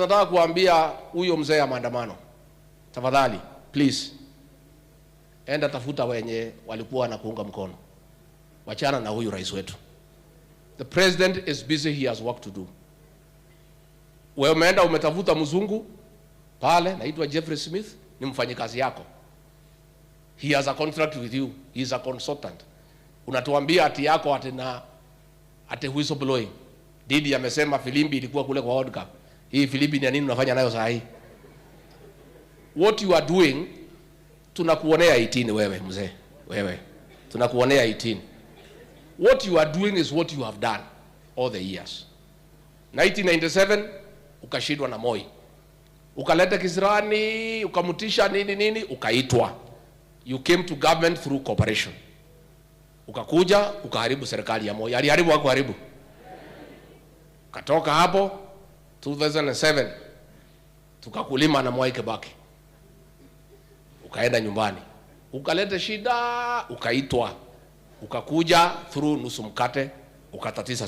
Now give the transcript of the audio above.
Nataka kuambia huyo mzee ya maandamano, tafadhali please, enda tafuta wenye walikuwa na kuunga mkono, wachana na huyu rais wetu. The president is busy, he has work to do. Wewe umeenda umetafuta mzungu pale, naitwa Jeffrey Smith, ni mfanyikazi yako. He has a contract with you, he is a consultant. Unatuambia ati yako ati na ati whistleblowing. Didi amesema filimbi ilikuwa kule kwa World Cup. Hii filimbi ni ya nini unafanya nayo saa hii? What you are doing, tunakuonea 18 wewe mzee, wewe. Tunakuonea 18. What you are doing is what you have done all the years. 1997 ukashindwa na Moi, ukaleta kisirani, ukamtisha nini nini, ukaitwa. You came to government through cooperation. Ukakuja ukaharibu serikali ya Moi. Aliharibu hakuharibu? Ukatoka hapo 2007 tukakulima na Mwai Kibaki, ukaenda nyumbani, ukaleta shida, ukaitwa, ukakuja through nusu mkate, ukatatiza.